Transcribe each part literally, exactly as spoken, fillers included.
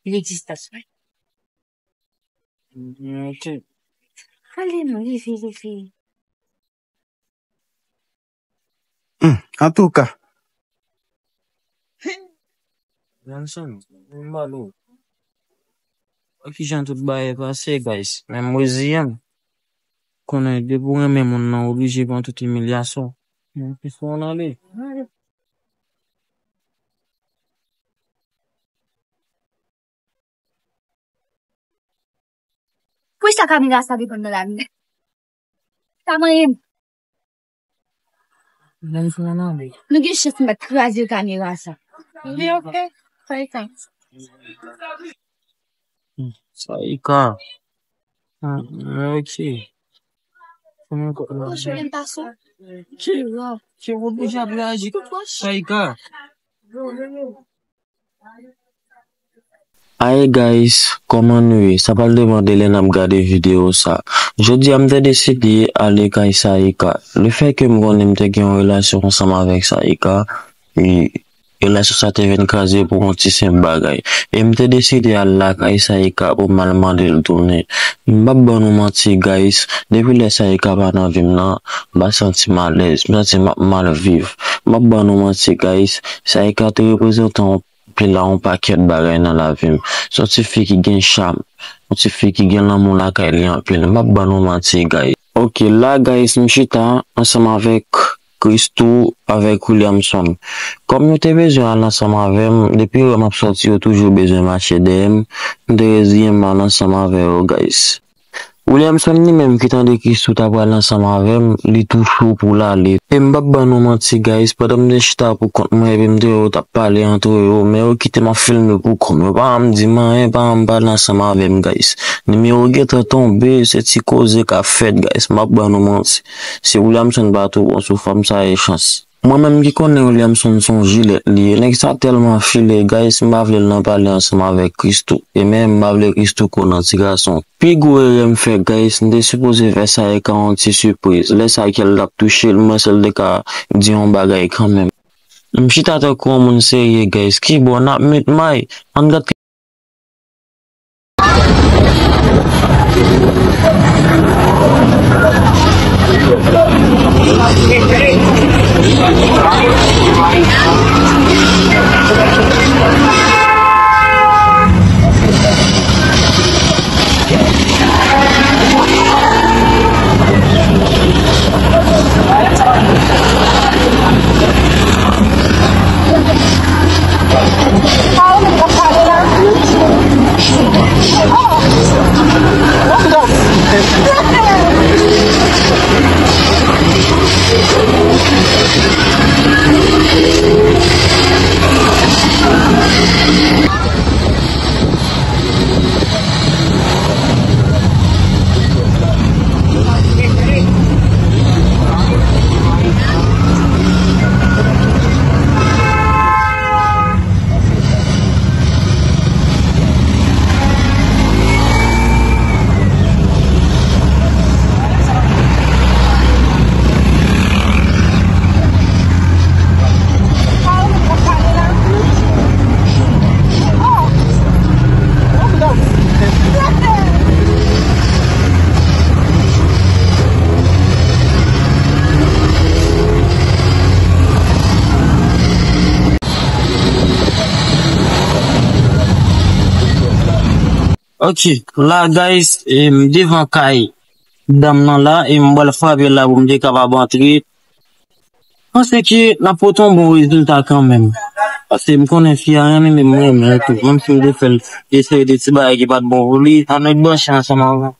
Legzistans mwen. Ok. Ale non, leve, leve. Hmm, antouka. Johnson, m ba nou. Wè kijan tout bagay pase, guys. Menm reziyen m. Konnen depi w renmen moun nan, w oblije pran tout imilyasyon. Men, pis w ale. Poukisa kamera sa depann nan lavi? Sa manyen m. Nou gen chans m pa t kraze kamera sa. Li ok. Sa e ka. Sa e ka. Ah, ok. Kòman kò- Ki, ki w oblije ap reyaji? Sa e ka. Aye guys, kòman nou ye? Sa pral demande lè n ap gade videyo sa. Jodi a m te deside ale kay Saïka. Lefètke m konnen m te gen yon relasyon ansanm avèk Saïka, e relasyon sa te vin kraze pou yon ti senp bagay. E m te deside al lakay Saïka pou m al mande l tounen. M p ap ban nou manti guys, depi lè Saïka pa nan vi m nan, m pa santi m alèz, m santi m ap mal viv. M p ap ban nou manti guys, Saïka te reprezante yon pil a yon pakèt bagay nan lavi m. Se yon ti fi ki gen cham, yon ti fi ki gen lanmou lakay li anpil. M p ap ban nou manti, guys. Ok, la, guys, m chita ansanm avèk Christoo, avèk Williamson. Kòm yo te bezwen al ansanm avè m, depi yo wè m ap sòti, yo toujou bezwen mache dèyè m. M te reziyen m al ansanm avè yo, guys. Williamson li menm ki tande Christoo ta pral ansanm avè m, li tou cho pou l ale. E m p ap ban nou manti, guys, pandan m te chita pou kont mwen, epi m te wè yo t ap pale antre yo, men yo kite m ap filme pou kò m. Yo pa janm di m anyen, pa janm pale ansanm avè m, guys. Nimewo gentan tonbe, se ti koze k ap fèt, guys, m p ap ban nou manti. Si Williamson pa twò bon sou fanm sa, e chans. Mwen menm ki konnen Williamson se yon jilèt li ye, nèg sa tèlman file, guys, m pa vle l nan pale ansanm avèk Christoo. E menm m pa vle Christoo konnen ti gason. Pi gwo erè m fè, guys, m te sipoze fè Saïka yon ti sipriz. Lè sa kè l t ap touche l, m wè si l te ka di yon bagay kanmenm. M chita tankou yon moun serye, guys. Kibò n ap met may? Ann gad. Ok, la, guys, e, m devan kay dam nan la, e m pral frape la pou m te kapab antre. Panse ke n ap pote yon bon rezilta kanmenm. Paske m konnen fi a renmen m, m renmen l tou. Menm si m te fè l eseye de ti bagay ki pa t bon pou li, ann ret branche ansanm avan.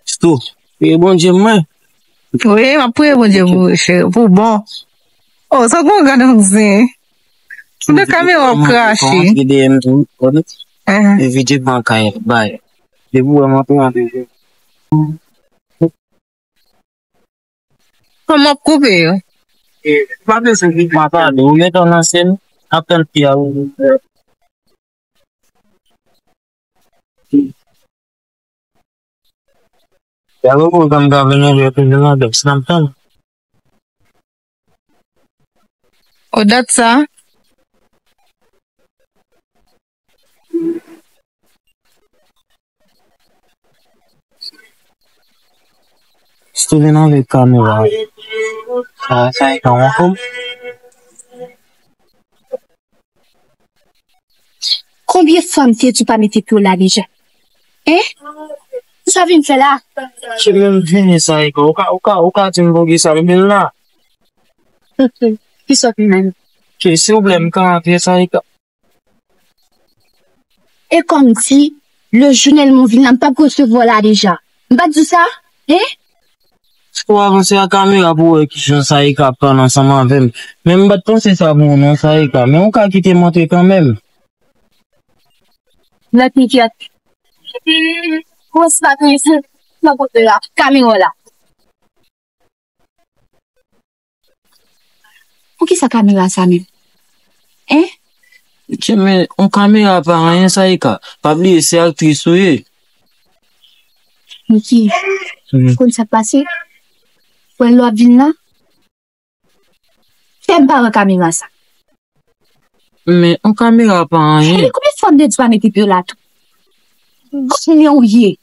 Christoo, priye Bondye mwen. Wi, m ap priye Bondye pou, pou bon. Oh, sa gon gad anzen. Tout kamera w ap krache. Antre dèyè m tou, konnen. Evite ban kay bay. Depi w wè m antre, antre. Kòman w ap koupe yo? E, pa bezwen vin pa pale. Ou mete w nan sèn, ap tann fi a ou. Ya lo ko gam gam vini yo te vin nan dèks nan tan. O, dat sa? Si w vin anlè kamera. Sa, sa e ka w anfòm? Konbyen fwa m te di w pa mete pye w la deja? Hein? Sa w vin fè la? Se menm vini sa e ka. Ou ka, ou ka, ou ka di m poukisa m vin la. Kisa w vin la? Ke silvouplè m ka antre sa e ka. E kòmsi, le jounèl mwen vin la, m p ap resevwa w la deja. M pa t di w sa? Hein? Si w avanse a kamera pou w wè kijan sa e ka ap pale ansanm avè m. Men m pa t panse sa pou ou non, sa e ka. Men ou ka kite m antre kanmenm. Lòt nèg yo. Kòmanse pa konn sa nan kote la. Kamera w la. Poukisa kamera sa menm? Hein? Ke men, yon kamera pa anyen, sa e ka. Pa bliye, se aktris ou ye. Niki, hmm, ou konn sa k pase? Ou wè lè w ap vin la? Fè m pa wè kamera sa. Men, yon kamera pa anyen. Ebyen, konbyen fwa m te di w pa mete pye w la tou? Konbyen ou ye?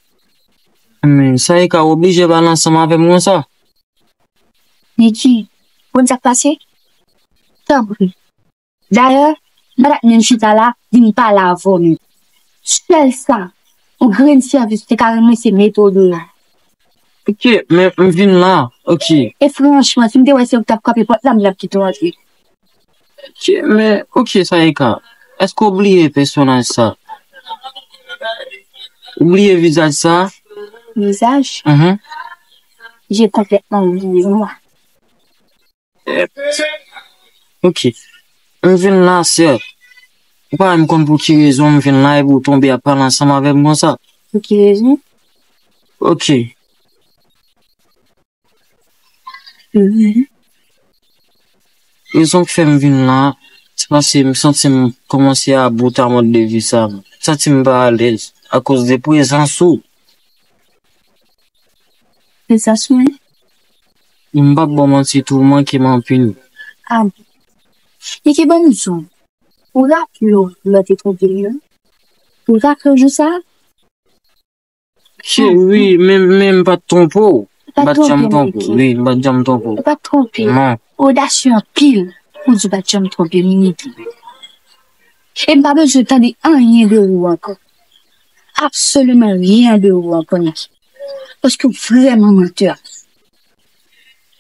Men, sa e ka oblije pale ansanm avè m konsa. Niki, konn sa k pase? Tanpri. Dayè, m pa t ap menm chita la, vin pale avè w menm. Sèl sa, yon grenn sèvis te ka rann mwen se mete w deyò. Ok, men m vin la, ok. E franchman, si m te wè se ou ki t ap kwape pòt la, m t ap kite w antre. Ok, men, ok, sa e ka. Èske w bliye pèsonaj sa? Ou bliye vizaj sa? Vizaj? Mhm. J'ai complètement oublié, moi. Ok. M vin la, sè. Ou pa menm konn pou ki rezon m vin la epi w tonbe ap pale ansanm avè m konsa. Pou ki rezon? Ok. Mhm. Rezon k fè m vin la, se paske m santi m kòmanse about a mòd de vi sa. M santi m pa alèz akoz de prezans ou. Prezans mwen? M p ap ba w manti tou, ou manke m anpil. Ah bon. Niki, ban m di w, ou raple w lè w te twonpe m nan? Ou raple w jou sa a? Wi, men, men m pa t twonpe w. M pa t janm twonpe w, Niki. Wi, m pa t janm twonpe w. Ou pa t twonpe. Non. Odasye anpil pou di w pa t janm twonpe m, Niki. E m pa bezwen tande anyen de ou ankò. Absoliman rien de ou ankò, Niki. Paske w vrèman mantè.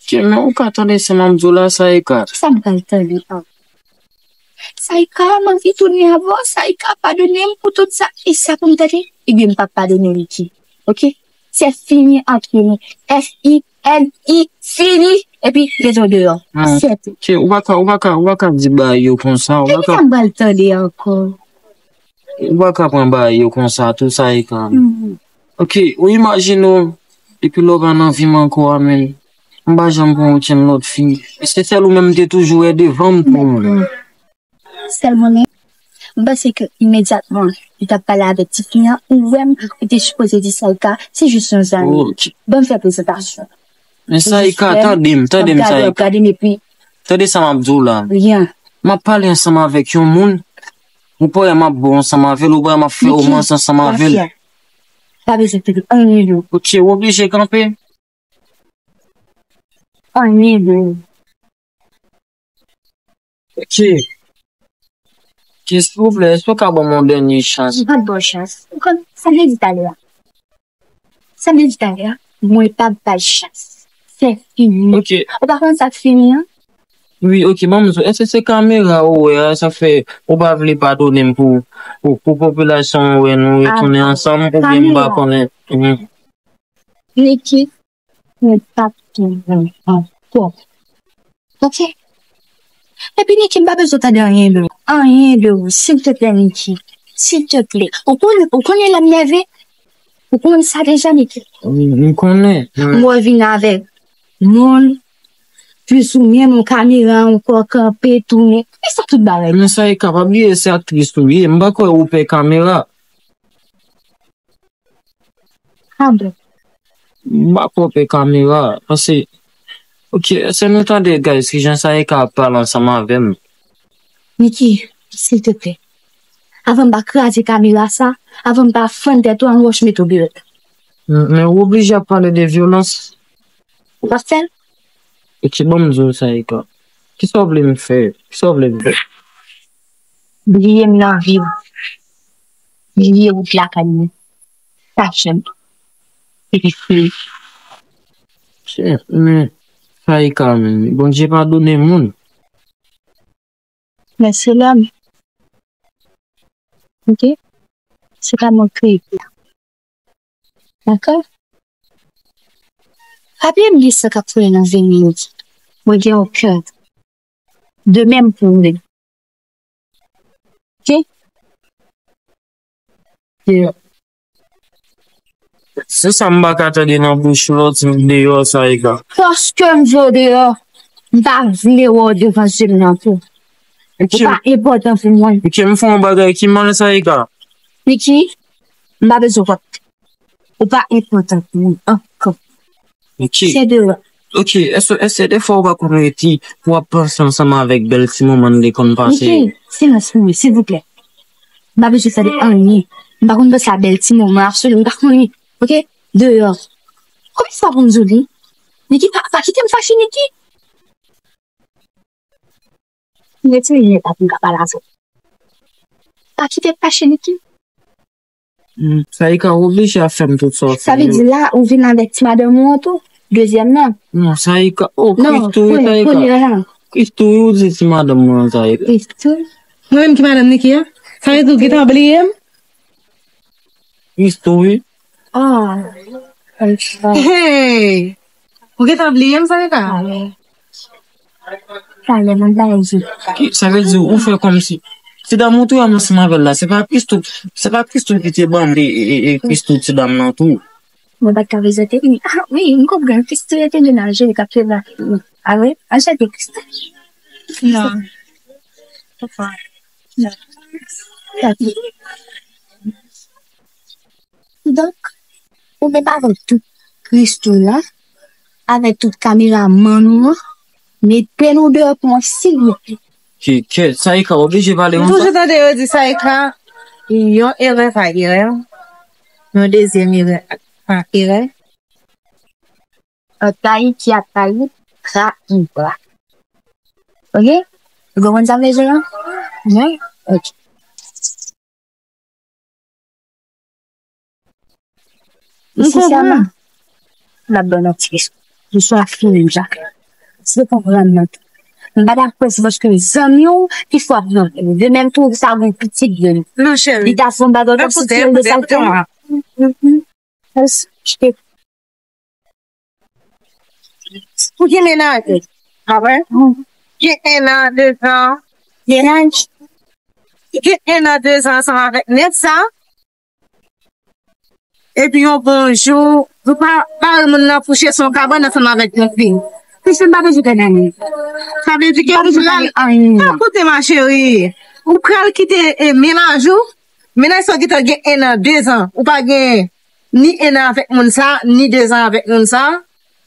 Ke men ou ka tande sa m ap di w la, sa e ka. Sa m pral tande ankò. Saïka, m anvi tounen avè w. Saïka, padone m pou tout sa. E sa pou m tande? Ebyen, m p ap padone w, Niki. Ok? C'est fini entre nous. F I N I, fini. Epi, mete w deyò. Ah, c'est tout. Ok, ou pa ka, ou pa ka, ou pa ka di bagay yo konsa, ou pa ka. Epi sa m pral tande ankò? Ou pa ka pran bagay yo konsa, tou Saïka. Mhm. Ok, ou imajine w, epi lè w pa nan vi m ankò a, men. M pa janm pran okenn lòt fi. Se sèl ou menm m te toujou wè devan m pou mwen. Sèl mwen menm, m panse ke imedyatman li t ap pale avèk tifi an, ou wè m, ou te sipoze di Saïka, se jis yon zanmi. Ok. Ban m fè prezantasyon. Men Saïka, tande m, tande m, Saïka. Gade m, epi. Tande sa m ap di w la. Rien. M ap pale ansanm avèk yon moun, ou pa wè m ap bon ansanm avè l, ou pa wè m ap fè romans ansanm avè l. Pa bezwen tande anyen de ou. Ok, ou oblije kanpe? Anyen de ou. Ok. Ok, silvouplè, èske w ka ban m yon dènye chans? M p ap ba w chans. Ou konn sa m te di talè a? Sa m te di talè a? Mwen p ap ba l chans. C'est fini. Ok. Ou pa konn sa k fini an? Wi, ok, ban m di w, èske se kamera ou wè a, sa fè ou pa vle padone m pou, pou, pou popilasyon an wè nou retounen ansanm, oubyen m pa konnen. Niki, mwen p ap tounen ankò. Ok? Epi Niki, m pa bezwen tande anyen de ou. Anyen de ou, silteplè, Niki. Silteplè. Ou konnen, ou konnen lè m nève? Ou konn sa deja, Niki. M, m konnen. M wè vin avèk moun, plis ou menm, yon kamera, yon kò kanpe, tounen. E sa tout bagay? Men Saïka, pa bliye, se aktris ou ye. M pa kwè ou pè kamera. Ah bon? M pa kwè w pè kamera, paske Ok, èske nou tande, guys, kijan Saïka ap pale ansanm avè m? Niki, silteplè, avan m pa kraze kamera sa, avan m pa fann tèt ou an wòch, mete w deyò. M, men ou oblije ap pale de vyolans. Ou p ap fè l? Ok, ban m di w, Saïka. Kisa w vle m fè? Kisa w vle m fè? Bliye m nan vi w. Bliye wout lakay mwen. Sa sèl. Epi fini. Chè, men, Saïka, men, Bondye padone moun. Men se lòm. Ok? Se pa mwen k kreye la. Dakò? Pa bliye m gen san k ap koule nan venn mwen. Mwen gen yon kè. De menm pou ou menm. Ok? Yeah. Se sa m pa ka tande nan bouch ou lè w di m deyò, Saïka. Paske m vle w deyò. M pa vle wè w devan je m nan tou. Ou pa enpòtan pou mwen. Ok, m fè yon bagay ki mal, Saïka. Niki, m pa bezwen wè w. Ou pa enpòtan pou mwen ankò. Ok. Se deyò. Ok, èske, èske defwa ou pa konn rete pou w ap panse ansanm avèk bèl ti moman n te konn pase? Niki, silans pou mwen, silvouplè. M pa bezwen tande anyen. M pa konn panse a bèl ti moman, absoliman, m pa konnen. Ok? Deyò. Konbyen fwa pou m di w li? Niki, pa, pa kite m fache, Niki. M retire linèt la pou m ka pale avè w. Pa kite m fache, Niki. Mm, Saïka, ou oblije ap fè m tout sa w fè yo. Sa vle di la, ou vin avèk ti madanm ou an tou? Dezyèm nan? Non, Saïka. Oh, Christoo, wi, Saïka. Christoo, wi, ou di ti madanm mwen an, Saïka. Christoo? Mwen menm ki madanm Niki a? Sa vle di ou gentan bliye m? Christoo, wi. Ah, konn sa. Hey! Ou gentan bliye m, Saïka? Talè, talè, mwen ba yo. Ki, sa vle di ou fè kòmsi ti dam ou te ansanm avè l la, se pa Christoo, se pa Christoo ki te ban e, e, e, Christoo ti dam nan tou? Mwen pa t ka prezante li. Ah, wi, m konprann. Christoo te denaje, li t ap fè la. Ah, wi? An chèche Christoo. Non. Papa. Non. Donk, ou menm avèk tout Christoo la, avèk tout kameramann ou an, mete nou deyò pou mwen, silvouplè. Ke, ke, Saïka, oblije pale konsa? M toujou tande yo di Saïka, yon erè pa erè, yon dezyèm erè pa erè. Ant Ayiti ak Kayip, tra pou tra. Ok? Ou konprann sa m vle di la? Wi. Ok. M konprann. Sensèman, m ap ba w yon ti kesyon. Bonswa, fini deja. Si w konprann nan tou. M pa dakò se paske zanmi w ki fè w ap nan de menm tou sa gon pitit de li. Non, cheri. Li ta fè yon bagay kòmsi se l de sa l fè. Ou gen mennaj? Ah ouais? Gen en an, de zan. Mennaj? Gen en an, de zan ansanm avèk nèg sa. Epi yon bon jou, ou pa bare moun nan kouche sou yon kabann ansanm avèk yon fi. Piske m pa bezwen tande anyen. Sa vle di ke ou pral, pa koute ma chérie. Ou pral kite, eh, mennaj ou. Mennaj sa w gentan gen en an, de zan. Ou pa gen ni en an avèk moun sa, ni de zan avèk moun sa.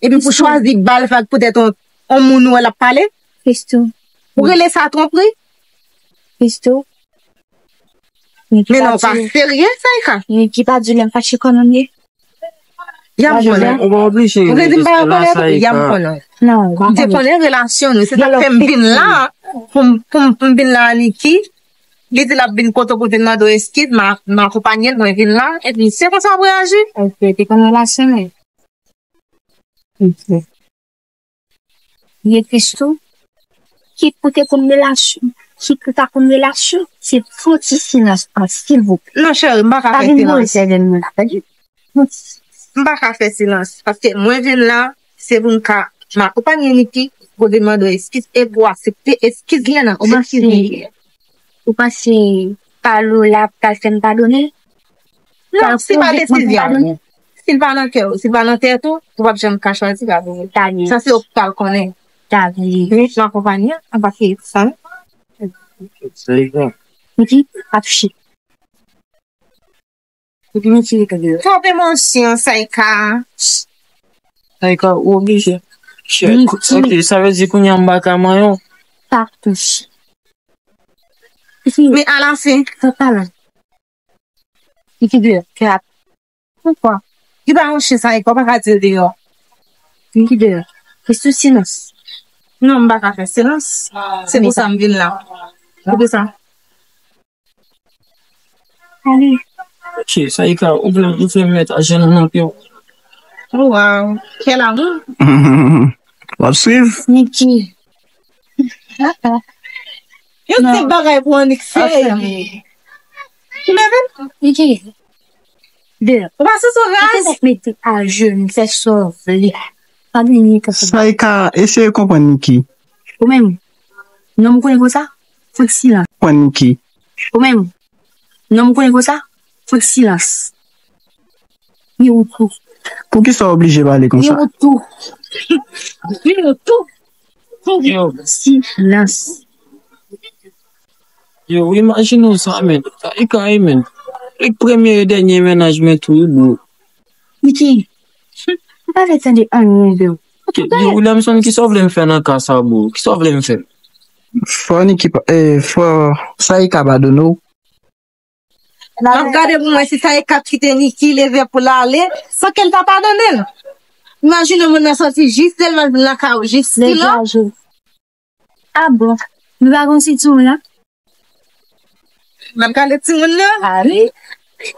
Epi pou chwazi ba l vag poutèt on, on moun ou wè l ap pale. Christoo. Ou rele sa twonpri? Christoo. Men non, ou pa serye, Saïka. Niki pa di lè m fache kòman m ye. Y ap konnen. Ou pa oblije rele la, Saïka. Y ap konnen. Non, ou pa konnen. M te konnen relasyon nou. Se sa k fè m vin la. Pou m, pou m, pou m vin la, Niki. Li di l ap vin kote w pou vin mande w eskiz, m a, m akonpanye l, mwen vin la. Epi se konsa w reyaji. Ok, te konn relasyon nou. Ok. Ye Christoo, kit pou te konn relasyon, kit pou ta konn relasyon, se fon ti silans an, silvouplè. Non, cheri, m pa ka fè silans. Pa vin boule sèvèl mwen la, tande? M pa ka fè silans, paske mwen vin la, se pou m ka, m akonpanye Niki, pou li mande w eskiz, e pou w aksepte eskiz li an, ou pa eskiz li. Ou panse pale w la pral fè m padone? Non, si pa desizyon w, si l pa nan kè w, si l pa nan tèt ou, ou p ap janm ka chwazi padone. Sa se ou k pral konnen. Wi, m akonpanye, anpase sa. Niki, pa touche. Kanpe monsyon, Saïka. Saïka, ou oblije. Shit. Ok, sa vle di kounye a m pa ka manyen w. Pa touche. Men alafen, sa pa la. Li ki deyò, fè ap. Poukwa? Li pa yon chen sa, e kò pa ka di l deyò. Li ki deyò. Li sou silans. Non, m pa ka fè silans. Se pou sa m vin la. Se pou sa. Ale. Ok, Saïka, ou vle, ou vle met ajenou nan pye w? Oh, wow. Quel amour. W ap swiv? Niki. Yon ti bagay pou Annik fè. Niki. De. Ou pa sou sou raz? Mete ajenou, fè sa w vle. Pa vini konsa. Saïka, eseye konprann Niki. Ou menm, non m konnen konsa, fout silans. Konprann Niki. Ou menm, non m konnen konsa, fout silans. Ni ou tou. Poukisa w oblije pale konsa? Ni ou tou. Ni ou tou. Yo. Silans. Yo, imajine w sa, men. Sa e kare, men. Li k premye e dènye mennaj mwen tou, wi, bro. Niki, m pa vle tande anyen de w. Ok, yo, Williamson, kisa w vle m fè nan ka sa, bro? Kisa w vle m fè? Fò Niki pa, eh, fò Saïka padone w. M ap gade pou m wè si Saïka ap kite Niki leve pou l ale, san ke l pa padone l. Imajine moun nan sòti jis lè l vin lakay ou, jis ki la. Ah bon, nou pa gon ti timoun la? M ap gade timoun nan. Ah wi.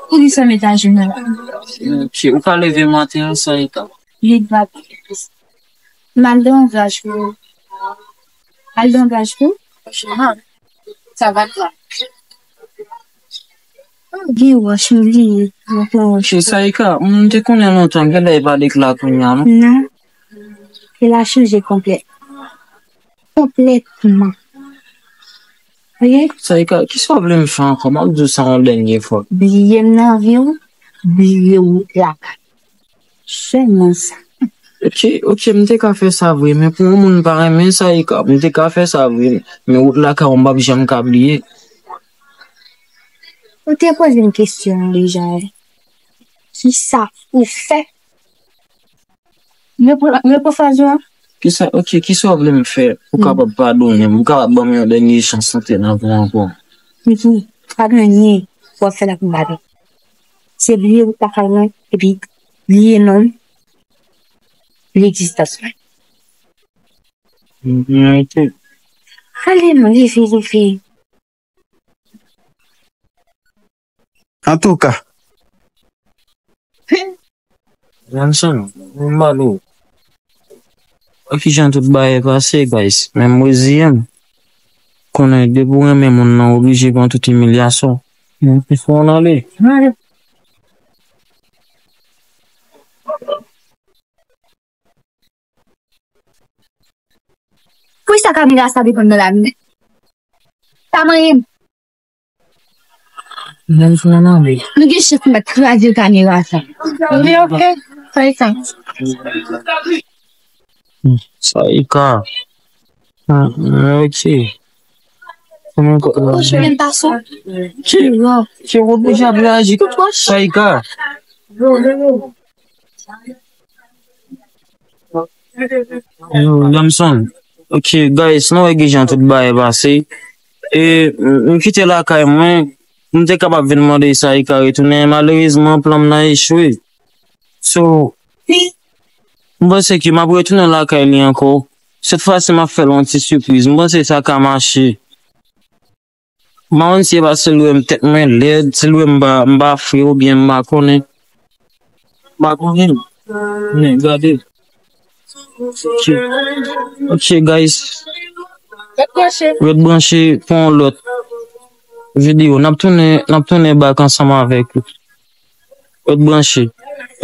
Poukisa met ajenou la? Ok, ou ka leve maten an, Saïka. Li pa. M al nan gaj pou. Al nan gaj pou. Sa va la. Gen wòch m bliye. Mwen pran wòch. Saïka, m te konnen lontan, genlè e pa de k la kounye a, non? Non. E l a chanje konplèt. Konplètman. Oke? Saïka, kisa w vle m fè ankò? M ap di w sa yon dènye fwa. Bliye m nan vi w, bliye wout lakay. Sèlman sa. Ok, ok, m te ka fè sa vre, men pou yon moun m pa renmen, Saïka, m te ka fè sa vre, men wout lakay ou m p ap janm ka bliye. Ou te poze m kesyon an deja, wi. Kisa ou fè? Repran, repran fraz ou an. Kisa, ok, kisa w vle m fè pou w kapab padone m, pou w kapab ban m yon dènye chans antre nan vi w ankò? Niki, pa gen anyen pou w ap fè la pou m padone. Se bliye wout lakay mwen, epi bliye non m, egzistans mwen. Mm, ok. Ale non, leve, leve. Antouka. Janson, m ba nou. Wè kijan tout bagay pase, guys. Men m reziye m. Konnen depi w renmen moun nan, w oblije pran tout imilyasyon. Men pi fò w ale. Poukisa kamera sa depann nan lami? Pa manyen m. Menm si nan lami. Nou gen chans m pa t kraze kamera sa. Li oke? Fè sa. Sa e ka. Ah, ok. Kòman ko- Ou chonmen pase? Ki, ki wòb ou ap reyaji? Sa e ka. Yo, Damson. Ok, guys, nou wè kijan tout bagay pase. E, m, m kite lakay mwen, m te kapab vin mande Saïka retounen, malerezman, plan m nan echwe. So, m panse ke m ap retounen lakay li ankò. Sèt fwa si, m ap fè l yon ti sipriz. M panse sa ka mache. M pa konn si se paske l wè m tèt mwen lèd, si l wè m pa, m pa fre oubyen m pa konnen. M pa konnen. Men, gade. Ok. Ok, guys. Ret branche pou yon lòt videyo. N ap tounen, n ap tounen back ansanm avèk ou. Ret branche.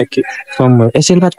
Ok. Fò m wè. Èske l pa t